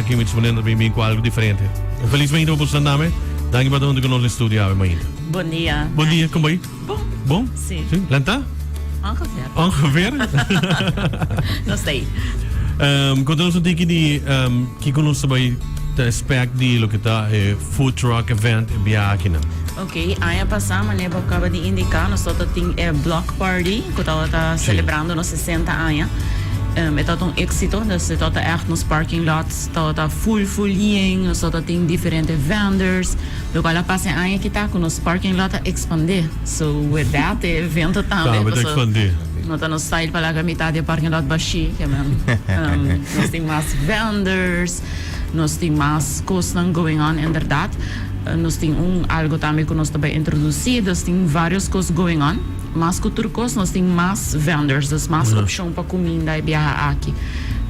aki mi ta supone nan ta bin bin ku algu diferente. Un felis mainta pa boso tambe. Danki pa ta huntu ku nos den studio awe mainta. Bon dia. Bon dia, kon bai? Bon. Bon? Si. Si? Lantá? Ongeveer. Ongeveer? Nos ta ei. Konta nos un tiki di kiko nos ta bai ta expect di loke ta e food truck event e biaha akinan. Ok, aña pasá manera bo kaba di indiká nos tabata tin e block party ku tabata selebrando nos 60 aña. E tabata un éksito, dus e tabata ègt nos parking lot tabata full full yen, nos tabata tin diferente vendors. Lokual a pasa e aña aki ta ku nos parking lot a ekspandé. So with that e evento tambe Tambe ta paso ekspandé. no ta nos style pa laga mitad di e parking lot bashí. Ke men nos tin mas vendors, nos tin mas kosnan going on inderdaad. Nos tin un algo tambe ku nos ta bai introdusí, dus tin varios kos going on. Mas ku tur kos nos tin mas vendors, dus mas opshon pa kuminda e biaha aki.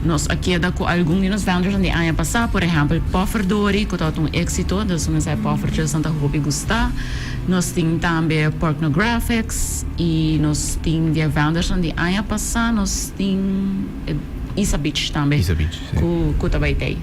Nos a keda ku algun di nos vendorsnan di aña pasá, por ehèmpel Pofferdorie ku tabata un éksito, dus un esei poffertjesnan ta hopi gustá. Nos tin tambe Porknographics i nos tin di e vendorsnan di aña pasá nos tin Isa Beach tambe ku ku ta bai tei.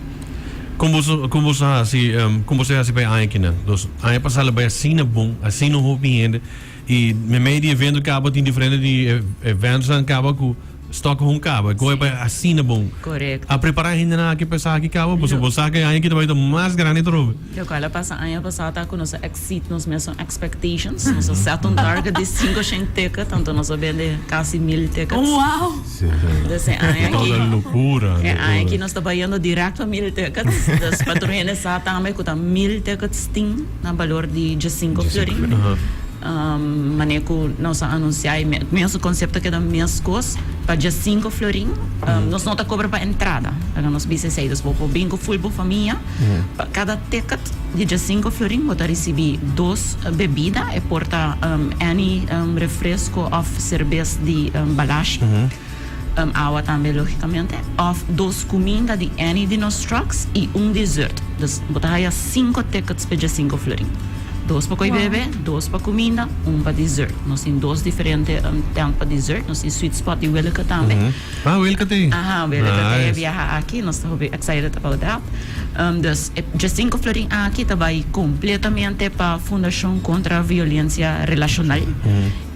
Kon boso kon boso a hasi kon boso a hasi pa e aña kinan? Nos aña pasá lo bai asina bon, asina hopi hende i meimei di evento kaba tin diferente di eventonan kaba ku Stock hon caba, goe bai asina bon. Correcto. A prepara hendenan aki pa esaki caba, pasobra bo sa cu e aña aki ta bai ta mas grandi atrobe. Locual a pasa aña pasa ta cu nos a exceed nos mesun expectations. Nos a set un target di 500 ticket, anto nos a bende casi mil tickets. Wow! Dus e aña aki. Toda locura, E aña aki locura. nos ta bayendo direct pa mil tickets. Dus pa tur hende sa tambe cu ta mil tickets tin na balor di diescinco florin. Manera ku nos a anunsiá e mesun konsepto keda meskos pa dje sinku florin. Nos no ta kobra pa entrada, laga nos bisa esei. Dus bo por bin ku ful bo famia. Pa kada ticket di dje sinku florin bo ta risibí dos bebida, e por ta any refresko òf serbes di Balashi, awa tambe lógikamente, òf dos kuminda di any di nos trucks i un dessert. Dus bo ta haya sinku tickets pa dje sinku florin. Dos pa koe bebe, dos pa kuminda, un pa dessert. Nos tin dos diferente tent pa dessert. Nos tin Sweet Spot di Willeke tambe. Ah, Willeke tin? Aha, Willeke tin e biaha aki. Nos ta hopi excited about that. Dus e djesinku florin aki ta bai completamente pa Fundashon Kontra Violencia Relacional.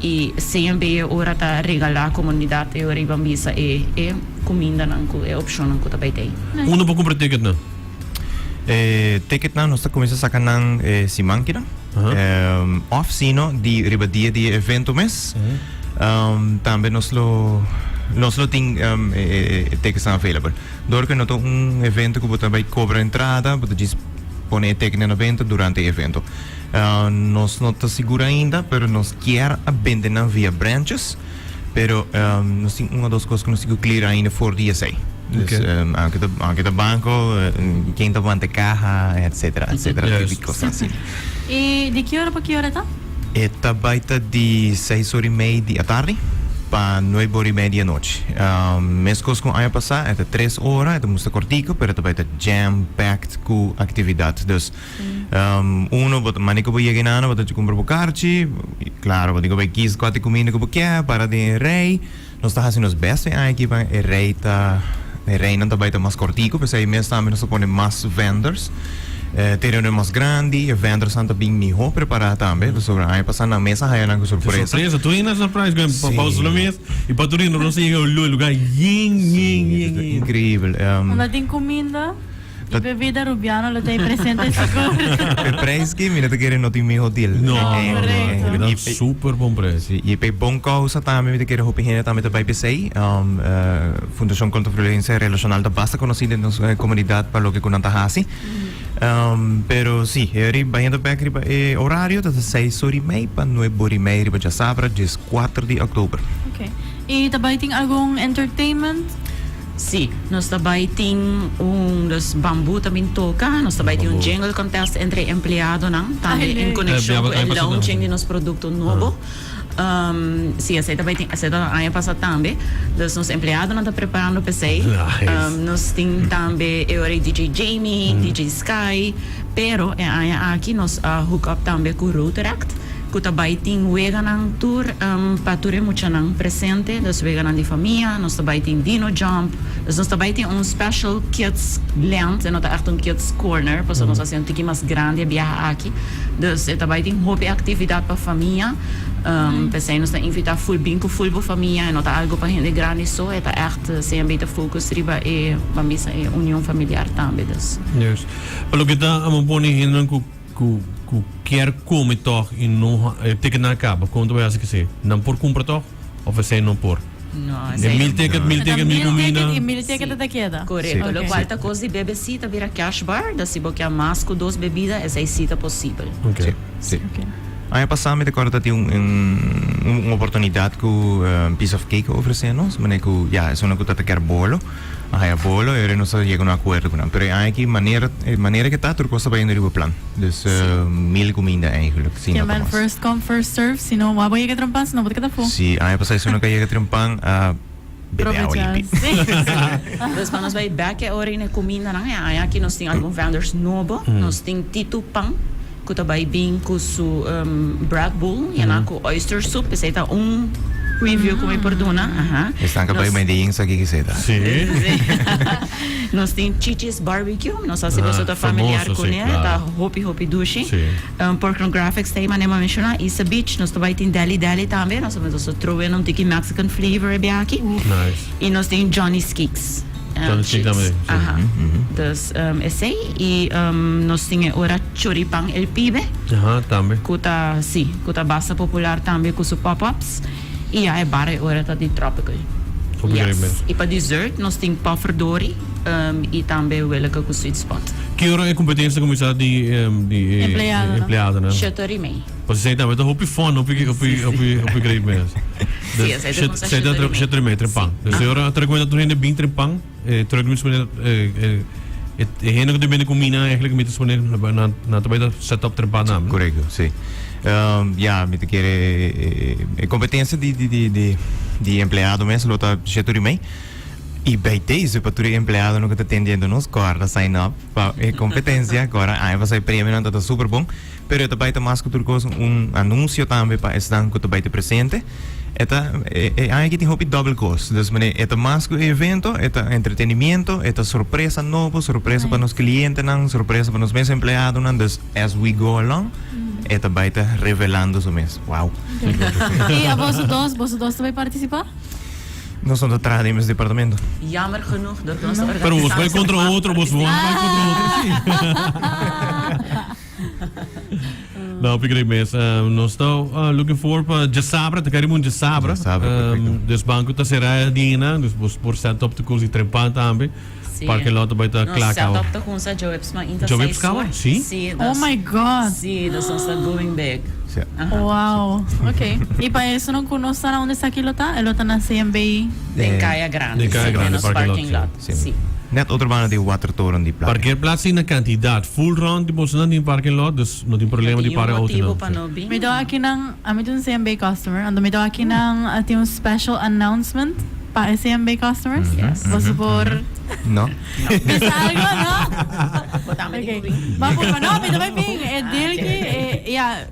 I CMB e ora ta regalá komunidat e ora i ban bisa e e kumindanan ku e opshonnan ku ta bai tei. Unda por kumpra ticketnan? E ticketnan nos ta kuminsá saka nan e siman kina. Òf sino di riba dia di e evento mes. Tambe nos lo nos lo tin e ticketsnan available. Dor ku no ta un evento ku bo ta bai kobra entrada, bo ta djis pone e ticketnan na benta durante e evento. Nos no ta sigur ainda, pero nos kier a bende nan via branches, pero nos tin un o dos cos cu nos tin cu clear ainda for di esey. Dus, aunke ta, aunke ta banco, ken ta wanta caha, etcetera, etcetera, tipo di cos asina. Y di ki ora pa ki ora ta? E ta bay ta di seis ora y mei di atardi pa nuebe ora y mei di anochi. Mescos cu aña pasa, e ta tres ora, e ta mustra cortico, pero e ta bay ta jam-packed cu actividad. Dus, Uno, bo ta manda ku bo yega inano, bo ta kumpra bo karchi. Klaro, bo tin ku bai kis kua ta e kuminda ku bo ke, para den e rei. Nos ta hasi nos bèst e aña aki pa e rei ta, e reinan ta bai ta mas kòrtiku, p'esei mes tambe nos ta pone mas vendors. E tereno e mas grandi, e vendorsnan ta bin mihó prepará tambe, pasobra aña pasá nan mes a haña nan ku sorpresa. Sorpresa, tur hende a surprise ku pa bo lo mes i pa tur hende nos a yega e lugá yen, yen, yen, yen. Inkreibel. Unda tin kuminda? I bebida Rubiano lo ta ei presente sigur. P'e prijs ki mi no ta kere no tin miho deal. No, Correcto. no, super bon prijs. Si, i p'e bon causa tambe mi ta kere hopi hende tambe ta bai p'esei. Fundacion Contra Violencia Relacional ta basta conoci den nos comunidad pa loke cu nan ta haci. Pero si, e ori bayendo bek riba e horario ta seis ora i mei pa nuebe ora i mei riba djasabra dieskuater di october. Ok. I ta bai tin algun entertainment? Sí, nos ta bai tin un, dus bambu ta bin toca, nos ta bai tin un jingle contest entre e empleadonan, tambe en conexion cu e launching di nos producto nobo. Sí, esey ta bai tin, esey ta aña pasa tambe. Dus nos empleadonan ta preparando p'esey. Nos tin tambe e ora DJ Jamie, DJ Sky, pero e aña aki nos a hook up tambe cu Rotaract. Ku ta bai tin weganan tur pa tur e muchanan presente, dus weganan di famia, nos ta bai tin dino jump, dus nos ta bai tin un special kids land, e no ta echt un kids corner, pasobra nos a hasi un tiki mas grandi e biaha aki, dus e ta bai tin hopi actividad pa famia, p'esei nos ta invita full bin ku full bo famia, e no ta algo pa hende grandi so, e ta echt CMB ta focus riba e, ban bisa e union familiar tambe, dus. Juist. Pa loke ta amo pone hendenan ku. Ku ku kier kome tòg i no e ticketnan a kaba, kon ta bai hasi kesei? Nan por kumpra tòg òf esei no por? No, E esei mil no. ticket, mil E ta ticket, mil mil kuminda. ticket i mil ticket ta keda. Korekto. Ok. Lokual ta kos di bebe sí ta bira cash bar, dus si bo kier mas ku dos bebida esei sí ta posibel. Ok. Sí, sí. Ok. Aña pasá mi ta kòrda ta tin un un oportunidat ku Piece of Cake a ofresé nos, manera ku ya esun ku ta ta kier bolo. A haya bolo y ora nos a yega un acuerdo cu nan. Pero e aña aki manera e manera que ta tur cos ta bayendo riba plan. Dus mil cuminda eigenlijk, si Ke no ta men mas. first come first serve, si no wou bo yega trempan si no bo ta keda fu. Si, aña pasa esun no ka yega trempan a bebe awa Probecha, limpi. si. Dus pa nos bay bek e ora y cumindanan e aña aki nos tin algun vendors nobo. Nos tin Tito Pan cu ta bay bin cu su bread bowl yena cu oyster soup. Esey ta un preview cu mi por duna. Aha. Esnan ka bay Nos Medellin sa kiko esey ta. Sí. Nos tin Chichi's Barbecue. No sa si boso ta Ah, familiar famoso, cu sí, ne. claro. Ta hopi hopi dushi. Sí. Pornographics ta e manera mi a menciona. Isa Beach. Nos ta bay tin Deli Deli tambe. Nos ta throw in un tiki Mexican flavor e biaha aki. Nice. Y nos tin Johnny's Cakes. Johnny's Cakes tambe, sí. Aha. Dus esey. Y nos tin e ora Choripan El Pibe. Aha, tambe. Cu ta, sí, cu ta basta popular tambe cu su pop-ups. Y ya e bar e ora ta di Tropical. Hopi great Yes. mes. Y pa dessert nos tin Pofferdorie y tambe Willeke cu Sweet Spot. Ki ora e competencia ta cuminsa di di e Empleadonan. empleadonan? Shete ora y mei. Pasobra esey tambe ta hopi fun, hopi hopi hopi hopi great mes. Sí, esey ta cuminsa Shete shete ora y mei. shete ora y mei, trempan. Dus e ora ta recomenda tur hende bin trempan. E truck mi spone e e hende ku ta bende kumina eigenlijk mi ta spone nan nan ta bai ta set up trempa nan. Korekto, si. Ya, mi ta kere e kompetensia di di di di di empleado mes lo ta shete ora i mei. I bij deze pa tur e empleadonan ku ta tendiendo nos kòrda sign up pa e kompetensia. Kòrda aña pasá e premionan ta ta super bon. Pero e ta bai ta mas ku tur kos un anunsio tambe pa esnan ku ta bai ta presente. E ta e e aña aki tin hopi dòbel kos. Dus manera e ta mas ku e evento, e ta entretenimiento, e ta sorpresa nobo, sorpresa pa nos klientenan, sorpresa pa nos mes empleadonan. Dus as we go along e ta bai ta revelando su mes. Wow! I boso dos, boso dos ta bai partisipá? Nos no ta traha den mes departamento. Jammer genoeg dat nos ta Pero bos bai organisando kontra otro, bos bai kontra otro si. No, hopi great mes. Nos ta looking forward pa djasabra, ta kari mun djasabra. Djasabra, perfecto. Dus banco ta sera dianan, dus bos por set up tur cos di trempan tambe. Sí. Parking lot ta bai ta Nos kla set caba. up ta cuminsa djaweps ma inta Djaweps seis caba? ora. Sí? Sí, Oh dus my God! Sí, dus nos ta going big. Sí. Aha. Wow, ok. I pa esunnan ku no sa na unda esaki lo ta, e lo ta na CMB. Den Eh, Kaya Grande, Den Kaya sí, Grande, den nos parking lot, parking lot. Sí. Sí. Net otro banda di Watertoren di Playa. Parkeerplaats tin na kantidat. Full rond di bosonan tin parking lot, dus no tin problema di Tin para un auto motibo nan. pa no bin. Mi ta aki nan, ami ta un CMB customer, anto mi ta aki nan a tin un special announcement pa e CMB customers. Yes. Boso por No. bisa algo, no? Bo tambe tin Ok. ku bin. Ba purba, no, mi ta bai bin. E deal ki, e, ja,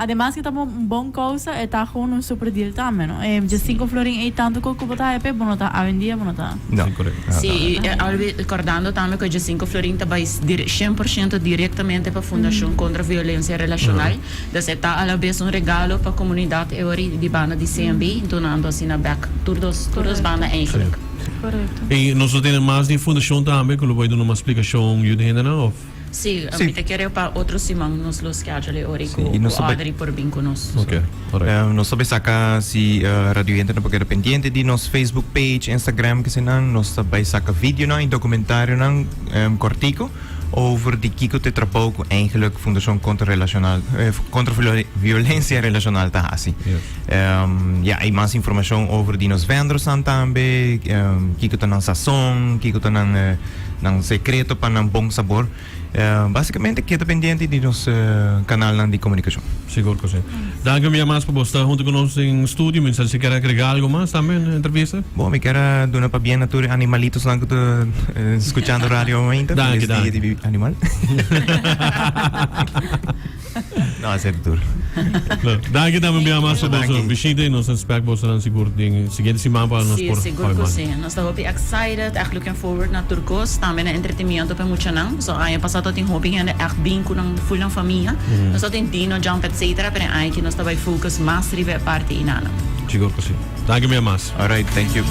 ademas ki ta un bon kousa, e ta gewoon un super deal tambe, no? E djesinku florin ei tantu ku bo ta haña p'e, bo no ta awendia bo no ta. No. Sí, korekto. Sí, i albi kordando tambe ku e djesinku florin ta bai 100% direktamente pa Fundashon Kontra Violensia Relashonal. Dus e ta alabes un regalo pa komunidat e ora di banda di CMB, dunando asina bèk tur dos tur dos banda eigentlik. Korekto. I nos lo tene mas di fundashon tambe ku lo bai duna mas splikashon yuda hendenan òf? Sí, Sí. mi ta kere pa otro siman nos lo schedule ora Sí, ku i nos ku ta bai- Audrey por bin ku nos. Ok, alright. Nos ta bai saka si radioyentenan por keda pendiente di nos Facebook page, Instagram kesenan. Nos ta bai saka videonan i dokumentarionan kortiko over di kiko ta e trabou ku eigenlijk Fundashon Kontra Relashonal Kontra Violensia Relashonal ta hasi. Yes. Ya, i mas informashon over di nos vendorsnan tambe, kiko ta nan sazon, kiko ta nan Nan secreto pa nan bon sabor. Basicamente keda pendiente di nos canalnan di comunicacion. Sigur cu si. Danki un bia mas pa bo sta hunto cu nos den studio. Mi sa si kier agrega algo mas tambe na entrevista. Bon, mi kier a duna pabien na tur e animalitosnan cu ta scuchando radio momento. Danki, Feliz dia danki. di animal. No, esei ta tur. No, danki tambe un bia mas pa boso Danki. bishita y nos ta spek bosonan sigur den siguiente siman pa nos Sí, por sigur hoy cu mas. sí. Nos ta hopi excited, echt looking forward na tur cos, tambe na entretenimiento pa e muchanan. So aña pasa ta tin hopi hende echt bin cu nan full nan famia. Nos ta tin dino jump etcetera, pero e aña aki nos ta bay focus mas riba e parti inana. Sigur cu sí. Danki un bia mas. Alright, thank you.